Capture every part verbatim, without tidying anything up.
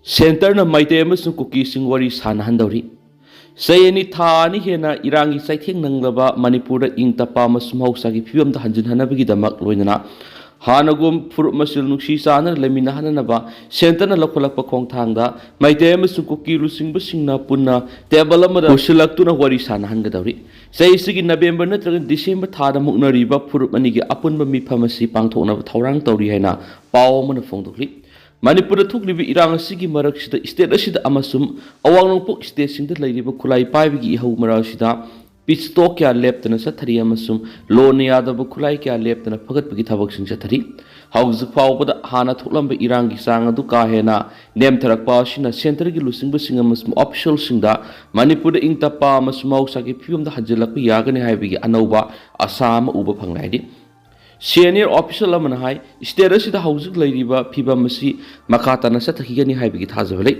ꯁꯦꯟꯇꯔꯅ ꯃꯩꯇꯩ ꯑꯃꯁꯨꯡ ꯀꯨꯀꯤꯁꯤꯡ ꯋꯥꯔꯤ ꯁꯥꯅꯍꯟꯗꯧꯔꯤ꯫ ꯆꯍꯤ ꯑꯅꯤ ꯊꯥ ꯑꯅꯤ ꯍꯦꯟꯅ ꯏꯔꯥꯡꯒꯤ ꯆꯩꯊꯦꯡ ꯅꯪꯂꯕ ꯃꯅꯤꯄꯨꯔꯗ ꯏꯪ ꯇꯞꯄ ꯑꯃꯁꯨꯡ ꯃꯍꯧꯁꯥꯒꯤ ꯐꯤꯕꯝꯗ ꯍꯟꯖꯤꯟꯍꯟꯅꯕꯒꯤꯗꯃꯛ ꯂꯣꯏꯅꯅ ꯍꯥꯟꯅꯒꯨꯝ ꯐꯨꯔꯨꯞ ꯃꯁꯦꯜ ꯅꯨꯡꯁꯤ ꯆꯥꯟꯅꯅ ꯂꯩꯃꯤꯟꯅꯍꯟꯅꯅꯕ ꯁꯦꯟꯇꯔꯅ ꯂꯧꯈꯠꯂꯛꯄ ꯈꯣꯡꯊꯥꯡꯗ ꯃꯩꯇꯩ ꯑꯃꯁꯨꯡ ꯀꯨꯀꯤ ꯂꯨꯆꯤꯡꯕꯁꯤꯡꯅ ꯄꯨꯟꯅ ꯇꯦꯕꯜ ꯑꯃꯗ ꯄꯨꯟꯁꯤꯜꯂꯛꯇꯨꯅ ꯋꯥꯔꯤ ꯁꯥꯅꯍꯟꯒꯗꯧꯔꯤ꯫ ꯆꯍꯤꯁꯤꯒꯤ ꯅꯕꯦꯝꯕꯔ ꯅꯠꯇ꯭ꯔꯒ ꯗꯤꯁꯦꯝꯕꯔ ꯊꯥꯗ ꯃꯨꯛꯅꯔꯤꯕ ꯐꯨꯔꯨꯞ ꯑꯅꯤꯒꯤ ꯑꯄꯨꯟꯕ ꯃꯤꯐꯝ ꯑꯁꯤ ꯄꯥꯡꯊꯣꯛꯅꯕ ꯊꯧꯔꯥꯡ ꯇꯧꯔꯤ ꯍꯥꯏꯅ ꯄꯥꯎ ꯑꯃꯅ ꯐꯣꯡꯗꯣꯛꯂꯤ꯫ ꯃꯅꯤꯄꯨꯔꯗ ꯊꯣꯛꯂꯤꯕ ꯏꯔꯥꯡ ꯑꯁꯤꯒꯤ ꯃꯔꯛꯁꯤꯗ ꯏꯁꯇꯦꯠ ꯑꯁꯤꯗ ꯑꯃꯁꯨꯡ ꯑꯋꯥꯡ ꯅꯣꯡꯄꯣꯛ ꯏꯁꯇꯦꯠꯁꯤꯡꯗ ꯂꯩꯔꯤꯕ ꯈꯨꯠꯂꯥꯏ ꯄꯥꯏꯕꯒꯤ ꯏꯍꯧ ꯃꯔꯛ ꯑꯁꯤꯗ ꯄꯤꯁ ꯇꯣꯛ ꯀꯌꯥ ꯂꯦꯞꯇꯅ ꯆꯠꯊꯔꯤ ꯑꯃꯁꯨꯡ ꯂꯣꯟꯅ ꯌꯥꯗꯕ ꯈꯨꯠꯂꯥꯏ ꯀꯌꯥ ꯂꯦꯞꯇꯅ ꯐꯒꯠꯄꯒꯤ ꯊꯕꯛꯁꯤꯡ ꯆꯠꯊꯔꯤ꯫ ꯍꯧꯖꯤꯛ ꯐꯥꯎꯕꯗ ꯍꯥꯟꯅ ꯊꯣꯛꯂꯝꯕ ꯏꯔꯥꯡꯒꯤ ꯆꯥꯡ ꯑꯗꯨ ꯀꯥ ꯍꯦꯟꯅ ꯅꯦꯝꯊꯔꯛꯄ ꯑꯁꯤꯅ ꯁꯦꯟꯇꯔꯒꯤ ꯂꯨꯆꯤꯡꯕꯁꯤꯡ ꯑꯃꯁꯨꯡ ꯑꯣꯐꯤꯁꯤꯌꯦꯜꯁꯤꯡꯗ ꯃꯅꯤꯄꯨꯔꯗ ꯏꯪ ꯇꯞꯄ ꯑꯃꯁꯨꯡ ꯃꯍꯧꯁꯥꯒꯤ ꯐꯤꯕꯝꯗ ꯍꯟꯖꯤꯜꯂꯛꯄ ꯌꯥꯒꯅꯤ ꯍꯥꯏꯕꯒꯤ ꯑꯅꯧꯕ ꯑꯁꯥ ꯑꯃ ꯎꯕ ꯐꯪꯂꯦ ꯍꯥꯏꯔꯤ꯫ ꯁꯦꯅꯤꯌꯔ ꯑꯣꯐꯤꯁꯤꯌꯦꯜ ꯑꯃꯅ ꯍꯥꯏ, ꯏꯁꯇꯦꯠ ꯑꯁꯤꯗ ꯍꯧꯖꯤꯛ ꯂꯩꯔꯤꯕ ꯐꯤꯕꯝ ꯑꯁꯤ ꯃꯈꯥ ꯇꯥꯅ ꯆꯠꯊꯈꯤꯒꯅꯤ ꯍꯥꯏꯕꯒꯤ ꯊꯥꯖꯕ ꯂꯩ꯫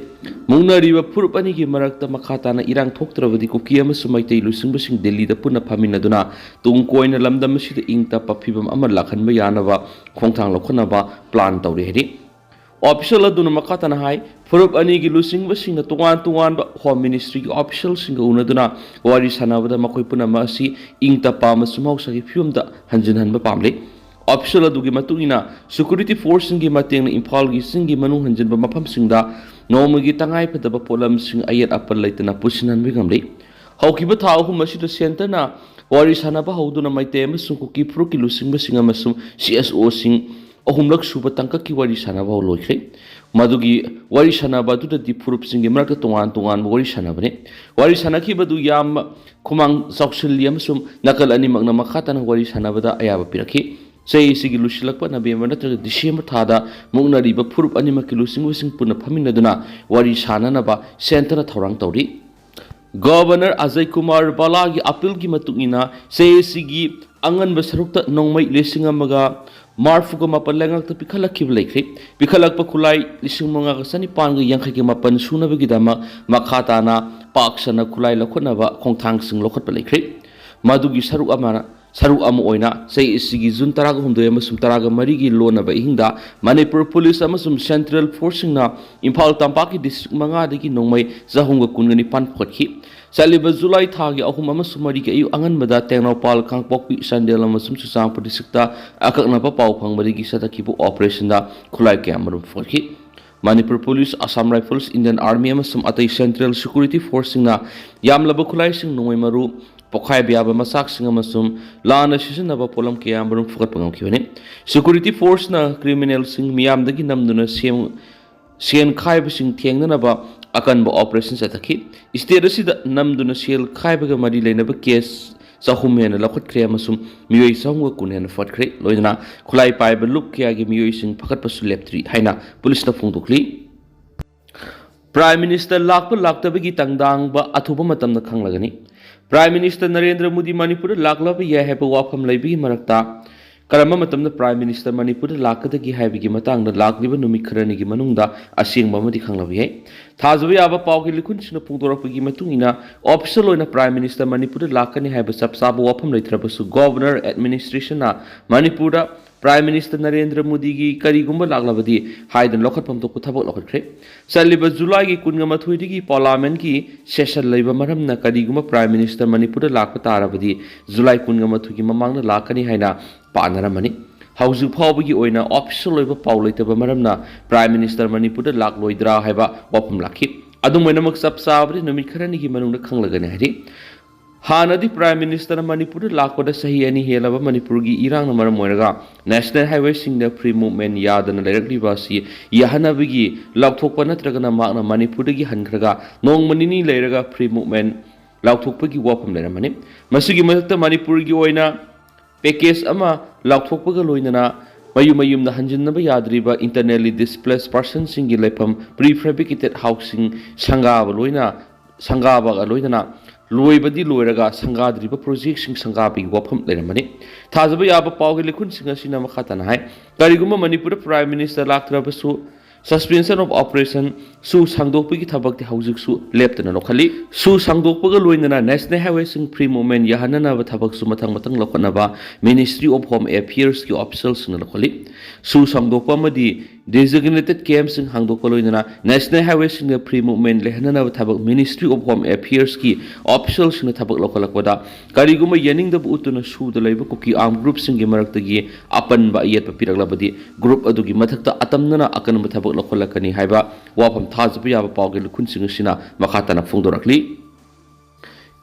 ꯃꯨꯛꯅꯔꯤꯕ ꯐꯨꯔꯨꯞ ꯑꯅꯤꯒꯤ ꯃꯔꯛꯇ ꯃꯈꯥ ꯇꯥꯅ ꯏꯔꯥꯡ ꯊꯣꯛꯇ꯭ꯔꯕꯗꯤ ꯀꯨꯀꯤ ꯑꯃꯁꯨꯡ ꯃꯩꯇꯩ ꯂꯨꯆꯤꯡꯕꯁꯤꯡ ꯗꯤꯜꯂꯤꯗ ꯄꯨꯟꯅ ꯐꯝꯃꯤꯟꯅꯗꯨꯅ ꯇꯨꯡ ꯀꯣꯏꯅ ꯂꯝꯗꯝ ꯑꯁꯤꯗ ꯏꯪ ꯇꯞꯄ ꯐꯤꯕꯝ ꯑꯃ ꯂꯥꯛꯍꯟꯕ ꯌꯥꯅꯕ ꯈꯣꯡꯊꯥꯡ ꯂꯧꯈꯠꯅꯕ ꯄ꯭ꯂꯥꯟ ꯇꯧꯔꯤ ꯍꯥꯏꯔꯤ꯫ ꯑꯣꯐꯤꯁꯤꯌꯦꯜ ꯑꯗꯨꯅ ꯃꯈꯥ ꯇꯥꯅ ꯍꯥꯏ, ꯐꯨꯔꯨꯞ ꯑꯅꯤꯒꯤ ꯂꯨꯆꯤꯡꯕꯁꯤꯡꯅ ꯇꯣꯉꯥꯟ ꯇꯣꯉꯥꯟꯕ ꯍꯣꯝ ꯃꯤꯅꯤꯁꯇ꯭ꯔꯤꯒꯤ ꯑꯣꯐꯤꯁꯤꯌꯦꯜꯁꯤꯡꯒ ꯎꯅꯗꯨꯅ ꯋꯥꯔꯤ ꯁꯥꯟꯅꯕꯗ ꯃꯈꯣꯏ ꯄꯨꯝꯅꯃꯛ ꯑꯁꯤ ꯏꯪ ꯇꯞꯄ ꯑꯃꯁꯨꯡ ꯃꯍꯧꯁꯥꯒꯤ ꯐꯤꯕꯝꯗ ꯍꯟꯖꯤꯟꯍꯟꯕ ꯄꯥꯝꯂꯤ꯫ ꯑꯣꯐꯤꯁꯤꯌꯦꯜ ꯑꯗꯨꯒꯤ ꯃꯇꯨꯡ ꯏꯟꯅ, ꯁꯦꯀ꯭ꯌꯨꯔꯤꯇꯤ ꯐꯣꯔꯁꯁꯤꯡꯒꯤ ꯃꯇꯦꯡꯅ ꯏꯝꯐꯥꯜꯒꯤ ꯆꯤꯡꯒꯤ ꯃꯅꯨꯡ ꯍꯟꯖꯤꯟꯕ ꯃꯐꯝꯁꯤꯡꯗ ꯅꯣꯡꯃꯒꯤ ꯇꯉꯥꯏꯐꯗꯕ ꯄꯣꯠꯂꯝꯁꯤꯡ ꯑꯌꯦꯠ ꯑꯄꯟ ꯂꯩꯇꯅ ꯄꯨꯁꯤꯟꯍꯟꯕ ꯉꯝꯂꯤ꯫ ꯍꯧꯈꯤꯕ ꯊꯥ ꯑꯍꯨꯝ ꯑꯁꯤꯗ ꯁꯦꯟꯇꯔꯅ ꯋꯥꯔꯤ ꯁꯥꯟꯅꯕ ꯍꯧꯗꯨꯅ ꯃꯩꯇꯩ ꯑꯃꯁꯨꯡ ꯀꯨꯀꯤ ꯐꯨꯔꯨꯞꯀꯤ ꯂꯨꯆꯤꯡꯕꯁꯤꯡ ꯑꯃꯁꯨꯡ ꯁꯤ ꯑꯦꯁ ꯑꯣꯁꯤꯡ ꯑꯍꯨꯝꯂꯛ ꯁꯨꯕ ꯇꯥꯡꯀꯛꯀꯤ ꯋꯥꯔꯤ ꯁꯥꯟꯅꯕ ꯂꯣꯏꯈ꯭ꯔꯦ꯫ ꯃꯗꯨꯒꯤ ꯋꯥꯔꯤ ꯁꯥꯟꯅꯕ ꯑꯗꯨꯗꯗꯤ ꯐꯨꯔꯨꯞꯁꯤꯡꯒꯤ ꯃꯔꯛꯇ ꯇꯣꯉꯥꯟ ꯇꯣꯉꯥꯟꯕ ꯋꯥꯔꯤ ꯁꯥꯟꯅꯕꯅꯤ꯫ ꯋꯥꯔꯤ ꯁꯥꯟꯅꯈꯤꯕꯗꯨ ꯌꯥꯝ ꯈꯨꯃꯥꯡ ꯆꯥꯎꯁꯤꯜꯂꯤ ꯑꯃꯁꯨꯡ ꯅꯥꯀꯜ ꯑꯅꯤꯃꯛꯅ ꯃꯈꯥ ꯇꯥꯅ ꯋꯥꯔꯤ ꯁꯥꯟꯅꯕꯗ ꯑꯌꯥꯕ ꯄꯤꯔꯛꯈꯤ꯫ ꯆꯍꯤ ꯑꯁꯤꯒꯤ ꯂꯣꯏꯁꯤꯜꯂꯛꯄ ꯅꯕꯦꯝꯕꯔ ꯅꯠꯇ꯭ꯔꯒ ꯗꯤꯁꯦꯝꯕꯔ ꯊꯥꯗ ꯃꯨꯛꯅꯔꯤꯕ ꯐꯨꯔꯨꯞ ꯑꯅꯤꯃꯛꯀꯤ ꯂꯨꯆꯤꯡꯕꯁꯤꯡ ꯄꯨꯟꯅ ꯐꯝꯃꯤꯟꯅꯗꯨꯅ ꯋꯥꯔꯤ ꯁꯥꯟꯅꯅꯕ ꯁꯦꯟꯇꯔꯅ ꯊꯧꯔꯥꯡ ꯇꯧꯔꯤ꯫ ꯒꯕꯔꯅꯔ ꯑꯖꯌ ꯀꯨꯃꯥꯔ ꯕꯥꯂꯥꯒꯤ ꯑꯄꯤꯜꯒꯤ ꯃꯇꯨꯡ ꯏꯟꯅ, ꯆꯍꯤ ꯑꯁꯤꯒꯤ ꯑꯉꯟꯕ ꯁꯔꯨꯛꯇ ꯅꯣꯡꯃꯩ ꯂꯤꯁꯤꯡ ꯑꯃꯒ ꯃꯔꯐꯨꯒ ꯃꯥꯄꯟ ꯂꯩꯉꯥꯛꯇ ꯄꯤꯈꯠꯂꯛꯈꯤꯕ ꯂꯩꯈ꯭ꯔꯦ꯫ ꯄꯤꯈꯠꯂꯛꯄ ꯈꯨꯠꯂꯥꯏ ꯂꯤꯁꯤꯡ ꯃꯉꯥꯒ ꯆꯅꯤꯄꯥꯟꯒ ꯌꯥꯡꯈꯩꯒ ꯃꯥꯄꯟ ꯁꯨꯅꯕꯒꯤꯗꯃꯛ ꯃꯈꯥ ꯇꯥꯅ ꯄꯥꯛ ꯁꯟꯅ ꯈꯨꯠꯂꯥꯏ ꯂꯧꯈꯠꯅꯕ ꯈꯣꯡꯊꯥꯡꯁꯤꯡ ꯂꯧꯈꯠꯄ ꯂꯩꯈ꯭ꯔꯦ꯫ ꯃꯗꯨꯒꯤ ꯁꯔꯨꯛ ꯑꯃꯅ ꯁꯔꯨꯛ ꯑꯃ ꯑꯣꯏꯅ ꯆꯍꯤ ꯑꯁꯤꯒꯤ ꯖꯨꯟ ꯇꯔꯥꯒ ꯍꯨꯝꯗꯣꯏ ꯑꯃꯁꯨꯡ ꯇꯔꯥꯒ ꯃꯔꯤꯒꯤ ꯂꯣꯟꯅꯕ ꯑꯍꯤꯡꯗ ꯃꯅꯤꯄꯨꯔ ꯄꯨꯂꯤꯁ ꯑꯃꯁꯨꯡ ꯁꯦꯟꯇ꯭ꯔꯦꯜ ꯐꯣꯔꯁꯁꯤꯡꯅ ꯏꯝꯐꯥꯜ ꯇꯝꯄꯥꯛꯀꯤ ꯗꯤꯁꯇ꯭ꯔꯤꯛ ꯃꯉꯥꯗꯒꯤ ꯅꯣꯡꯃꯩ ꯆꯍꯨꯝꯒ ꯀꯨꯟꯒ ꯅꯤꯄꯥꯟ ꯐꯨꯒꯠꯈꯤ꯫ ꯆꯠꯂꯤꯕ ꯖꯨꯂꯥꯏ ꯊꯥꯒꯤ ꯑꯍꯨꯝ ꯑꯃꯁꯨꯡ ꯃꯔꯤꯒꯤ ꯑꯌꯨꯛ ꯑꯉꯟꯕꯗ ꯇꯦꯡꯅꯧꯄꯥꯜ, ꯀꯥꯡꯄꯣꯛꯄꯤ, ꯆꯥꯟꯗꯦꯜ ꯑꯃꯁꯨꯡ ꯆꯨꯔꯆꯥꯟꯄꯨꯔ ꯗꯤꯁꯇ꯭ꯔꯤꯛꯇ ꯑꯀꯛꯅꯕ ꯄꯥꯎ ꯐꯪꯕꯗꯒꯤ ꯆꯠꯊꯈꯤꯕ ꯑꯣꯄꯔꯦꯁꯟꯗ ꯈꯨꯠꯂꯥꯏ ꯀꯌꯥ ꯃꯔꯨꯝ ꯐꯨꯒꯠꯈꯤ꯫ Manipur police, Assam rifles, Indian army ꯑꯃꯁꯨꯡ ꯑꯇꯩ ꯁꯦꯟꯇ꯭ꯔꯦꯜ ꯁꯦꯀ꯭ꯌꯨꯔꯤꯇꯤ ꯐꯣꯔꯁꯁꯤꯡꯅ ꯌꯥꯝꯂꯕ ꯈꯨꯠꯂꯥꯏꯁꯤꯡ, ꯅꯣꯡꯃꯩ ꯃꯔꯨ, ꯄꯣꯈꯥꯏꯕ ꯌꯥꯕ ꯃꯆꯥꯛꯁꯤꯡ ꯑꯃꯁꯨꯡ ꯂꯥꯟꯅ ꯁꯤꯖꯤꯟꯅꯕ ꯄꯣꯠꯂꯝ ꯀꯌꯥ ꯃꯔꯨꯝ ꯐꯨꯒꯠꯄ ꯉꯝꯈꯤꯕꯅꯤ꯫ ꯁꯦꯀ꯭ꯌꯨꯔꯤꯇꯤ ꯐꯣꯔꯁꯅ ꯀ꯭ꯔꯤꯃꯤꯅꯦꯜꯁꯤꯡ ꯃꯤꯌꯥꯝꯗꯒꯤ ꯅꯝꯗꯨꯅ ꯁꯦꯝ-, ꯁꯦꯟ ꯈꯥꯏꯕꯁꯤꯡ ꯊꯦꯡꯅꯅꯕ ꯑꯀꯟꯕ ꯑꯣꯄꯔꯦꯁꯟ ꯆꯠꯊꯈꯤ꯫ ꯁ꯭ꯇꯦꯠ ꯑꯁꯤꯗ ꯅꯝꯗꯨꯅ ꯁꯦꯜ ꯈꯥꯏꯕꯒ ꯃꯔꯤ ꯂꯩꯅꯕ ꯀꯦꯁ ꯆꯍꯨꯝ ꯍꯦꯟꯅ ꯂꯧꯈꯠꯈ꯭ꯔꯦ ꯑꯃꯁꯨꯡ ꯃꯤꯑꯣꯏ ꯆꯍꯨꯝꯒ ꯀꯨꯟ ꯍꯦꯟꯅ ꯐꯨꯒꯠꯈ꯭ꯔꯦ꯫ ꯂꯣꯏꯅꯅ ꯈꯨꯠꯂꯥꯏ ꯄꯥꯏꯕ ꯂꯨꯞ ꯀꯌꯥꯒꯤ ꯃꯤꯑꯣꯏꯁꯤꯡ ꯐꯒꯠꯄꯁꯨ ꯂꯦꯞꯇ꯭ꯔꯤ ꯍꯥꯏꯅ ꯄꯨꯂꯤꯁꯅ ꯐꯣꯡꯗꯣꯛꯂꯤ꯫ ꯄ꯭ꯔꯥꯏꯝ ꯃꯤꯅꯤꯁꯇꯔ ꯂꯥꯛꯄ ꯂꯥꯛꯇꯕꯒꯤ ꯇꯥꯡꯗꯥꯡꯕ ꯑꯊꯨꯕ ꯃꯇꯝꯗ ꯈꯪꯂꯒꯅꯤ꯫ ꯄ꯭ꯔꯥꯏꯝ ꯃꯤꯅꯤꯁꯇꯔ ꯅꯔꯦꯟꯗ꯭ꯔ ꯃꯣꯗꯤ ꯃꯅꯤꯄꯨꯔꯗ ꯂꯥꯛꯂꯕ ꯌꯥꯏ ꯍꯥꯏꯕ ꯋꯥꯐꯝ ꯂꯩꯕꯒꯤ ꯃꯔꯛꯇ, ꯀꯔꯝꯕ ꯃꯇꯝꯗ ꯄ꯭ꯔꯥꯏꯝ ꯃꯤꯅꯤꯁꯇꯔ ꯃꯅꯤꯄꯨꯔꯗ ꯂꯥꯛꯀꯗꯒꯦ ꯍꯥꯏꯕꯒꯤ ꯃꯇꯥꯡꯗ ꯂꯥꯛꯂꯤꯕ ꯅꯨꯃꯤꯠ ꯈꯔꯅꯤꯒꯤ ꯃꯅꯨꯡꯗ ꯑꯁꯦꯡꯕ ꯑꯃꯗꯤ ꯈꯪꯂꯕ ꯌꯥꯏ꯫ ꯊꯥꯖꯕ ꯌꯥꯕ ꯄꯥꯎꯒꯤ ꯂꯤꯈꯨꯟꯁꯤꯡꯅ ꯐꯣꯡꯗꯣꯔꯛꯄꯒꯤ ꯃꯇꯨꯡ ꯏꯟꯅ, ꯑꯣꯐꯤꯁꯤꯌꯦꯜ ꯑꯣꯏꯅ ꯄ꯭ꯔꯥꯏꯝ ꯃꯤꯅꯤꯁꯇꯔ ꯃꯅꯤꯄꯨꯔꯗ ꯂꯥꯛꯀꯅꯤ ꯍꯥꯏꯕ ꯆꯞ ꯆꯥꯕ ꯋꯥꯐꯝ ꯂꯩꯇ꯭ꯔꯕꯁꯨ, ꯒꯣꯚꯔꯅꯔ ꯑꯦꯗꯃꯤꯅꯤꯁꯇ꯭ꯔꯦꯁꯟꯅ ꯃꯅꯤꯄꯨꯔꯗ ꯄ꯭ꯔꯥꯏꯝ ꯃꯤꯅꯤꯁꯇꯔ ꯅꯔꯦꯟꯗ꯭ꯔ ꯃꯣꯗꯤꯒꯤ ꯀꯔꯤꯒꯨꯝꯕ ꯂꯥꯛꯂꯕꯗꯤ ꯍꯥꯏꯗꯨꯅ ꯂꯧꯈꯠꯐꯝ ꯊꯣꯛꯄ ꯊꯕꯛ ꯂꯧꯈꯠꯈ꯭ꯔꯦ꯫ ꯆꯠꯂꯤꯕ ꯖꯨꯂꯥꯏꯒꯤ ꯀꯨꯟꯒ ꯃꯥꯊꯣꯏꯗꯒꯤ ꯄꯥꯔꯂꯥꯃꯦꯟꯠꯀꯤ ꯁꯦꯁꯟ ꯂꯩꯕ ꯃꯔꯝꯅ, ꯀꯔꯤꯒꯨꯝꯕ ꯄ꯭ꯔꯥꯏꯝ ꯃꯤꯅꯤꯁꯇꯔ ꯃꯅꯤꯄꯨꯔꯗ ꯂꯥꯛꯄ ꯇꯥꯔꯕꯗꯤ, ꯖꯨꯂꯥꯏ ꯀꯨꯟꯒ ꯃꯥꯊꯣꯏꯒꯤ ꯃꯃꯥꯡꯗ ꯂꯥꯛꯀꯅꯤ ꯍꯥꯏꯅ ꯄꯥꯅꯔꯝꯃꯅꯤ꯫ ꯍꯧꯖꯤꯛ ꯐꯥꯎꯕꯒꯤ ꯑꯣꯏꯅ ꯑꯣꯐꯤꯁꯤꯌꯦꯜ ꯑꯣꯏꯕ ꯄꯥꯎ ꯂꯩꯇꯕ ꯃꯔꯝꯅ ꯄ꯭ꯔꯥꯏꯝ ꯃꯤꯅꯤꯁꯇꯔ ꯃꯅꯤꯄꯨꯔꯗ ꯂꯥꯛꯂꯣꯏꯗ꯭ꯔꯥ ꯍꯥꯏꯕ ꯋꯥꯐꯝ ꯂꯥꯛꯈꯤ꯫ ꯑꯗꯨꯝ ꯑꯣꯏꯅꯃꯛ, ꯆꯞ ꯆꯥꯕꯗꯤ ꯅꯨꯃꯤꯠ ꯈꯔꯅꯤꯒꯤ ꯃꯅꯨꯡꯗ ꯈꯪꯂꯒꯅꯤ ꯍꯥꯏꯔꯤ꯫ ꯍꯥꯟꯅꯗꯤ ꯄ꯭ꯔꯥꯏꯝ ꯃꯤꯅꯤꯁꯇꯔꯅ ꯃꯅꯤꯄꯨꯔꯗ ꯂꯥꯛꯄꯗ ꯆꯍꯤ ꯑꯅꯤ ꯍꯦꯜꯂꯕ ꯃꯅꯤꯄꯨꯔꯒꯤ ꯏꯔꯥꯡꯅ ꯃꯔꯝ ꯑꯣꯏꯔꯒ ꯅꯦꯁꯅꯦꯜ ꯍꯥꯏꯋꯦꯁꯤꯡꯗ ꯐ꯭ꯔꯤ ꯃꯨꯚꯃꯦꯟꯠ ꯌꯥꯗꯅ ꯂꯩꯔꯛꯂꯤꯕ ꯑꯁꯤ ꯌꯥꯍꯟꯅꯕꯒꯤ ꯂꯥꯎꯊꯣꯛꯄ ꯅꯠꯇ꯭ꯔꯒꯅ ꯃꯍꯥꯛꯅ ꯃꯅꯤꯄꯨꯔꯗꯒꯤ ꯍꯟꯈ꯭ꯔꯒ ꯅꯣꯡꯃ ꯅꯤꯅꯤ ꯂꯩꯔꯒ ꯐ꯭ꯔꯤ ꯃꯨꯚꯃꯦꯟꯠ ꯂꯥꯎꯊꯣꯛꯄꯒꯤ ꯋꯥꯐꯝ ꯂꯩꯔꯝꯕꯅꯤ꯫ ꯃꯁꯤꯒꯤ ꯃꯊꯛꯇ ꯃꯅꯤꯄꯨꯔꯒꯤ ꯑꯣꯏꯅ ꯄꯦꯀꯦꯖ ꯑꯃ ꯂꯥꯎꯊꯣꯛꯄꯒ ꯂꯣꯏꯅꯅ ꯃꯌꯨꯝ ꯃꯌꯨꯝꯗ ꯍꯟꯖꯤꯟꯅꯕ ꯌꯥꯗ꯭ꯔꯤꯕ ꯏꯟꯇꯔꯅꯦꯜꯂꯤ ꯗꯤꯁꯄ꯭ꯂꯦꯁ ꯄꯥꯔꯁꯟꯁꯤꯡꯒꯤ ꯂꯩꯐꯝ, ꯄ꯭ꯔꯤ ꯐꯦꯕ꯭ꯔꯤꯀꯦꯇꯦꯗ ꯍꯥꯎꯁꯁꯤꯡ ꯁꯪꯒꯥꯕ ꯂꯣꯏꯅ, ꯁꯪꯒꯥꯕꯒ ꯂꯣꯏꯅꯅ ꯂꯣꯏꯕꯗꯤ ꯂꯣꯏꯔꯒ ꯁꯪꯒꯥꯗ꯭ꯔꯤꯕ ꯄ꯭ꯔꯣꯖꯦꯛꯁꯤꯡ ꯁꯪꯒꯥꯕꯒꯤ ꯋꯥꯐꯝ ꯂꯩꯔꯝꯕꯅꯤ꯫ ꯊꯥꯖꯕ ꯌꯥꯕ ꯄꯥꯎꯒꯤ ꯂꯤꯈꯨꯟꯁꯤꯡ ꯑꯁꯤꯅ ꯃꯈꯥ ꯇꯥꯅ ꯍꯥꯏ, ꯀꯔꯤꯒꯨꯝꯕ ꯃꯅꯤꯄꯨꯔꯗ ꯄ꯭ꯔꯥꯏꯝ ꯃꯤꯅꯤꯁꯇꯔ ꯂꯥꯛꯇ꯭ꯔꯕꯁꯨ, Suspension of Operation, ꯁꯨ ꯁꯥꯡꯗꯣꯛꯄꯒꯤ ꯊꯕꯛꯇꯤ ꯍꯧꯖꯤꯛꯁꯨ ꯂꯦꯞꯇꯅ ꯂꯧꯈꯠꯂꯤ꯫ ꯁꯨ ꯁꯥꯡꯗꯣꯛꯄꯒ ꯂꯣꯏꯅꯅ National Highwayꯁꯤꯡ free movement ꯌꯥꯍꯟꯅꯅꯕ ꯊꯕꯛꯁꯨ ꯃꯊꯪ ꯃꯊꯪ ꯂꯧꯈꯠꯅꯕ Ministry of Home Affairsꯀꯤ officialꯁꯤꯡꯅ ꯂꯧꯈꯠꯂꯤ꯫ ꯁꯨ ꯁꯥꯡꯗꯣꯛꯄ ꯑꯃꯗꯤ designated campꯁꯤꯡ ꯍꯥꯡꯗꯣꯛꯄ ꯂꯣꯏꯅꯅ National Highwayꯁꯤꯡꯗ free movement ꯂꯩꯍꯟꯅꯅꯕ ꯊꯕꯛ Ministry of Home Affairsꯀꯤ officialꯁꯤꯡꯅ ꯊꯕꯛ ꯂꯧꯈꯠꯂꯛꯄꯗ, ꯀꯔꯤꯒꯨꯝꯕ ꯌꯥꯅꯤꯡꯗꯕ ꯎꯠꯇꯨꯅ ꯁꯨꯗ ꯂꯩꯕ ꯀꯨꯀꯤ armed groupꯁꯤꯡꯒꯤ ꯃꯔꯛꯇꯒꯤ ꯑꯄꯟꯕ ꯑꯌꯦꯠꯄ ꯄꯤꯔꯛꯂꯕꯗꯤ, group ꯑꯗꯨꯒꯤ ꯃꯊꯛꯇ ꯑꯇꯝꯅꯅ ꯑꯀꯟꯕ ꯊꯕꯛ ꯂꯧꯈꯠꯂꯛꯀꯅꯤ ꯍꯥꯏꯕ ꯋꯥꯐꯝ ꯊꯥꯖꯕ ꯌꯥꯕ ꯄꯥꯎꯒꯤ ꯂꯨꯈꯨꯟꯁꯤꯡ ꯑꯁꯤꯅ ꯃꯈꯥ ꯇꯥꯅ ꯐꯣꯡꯗꯣꯔꯛꯂꯤ꯫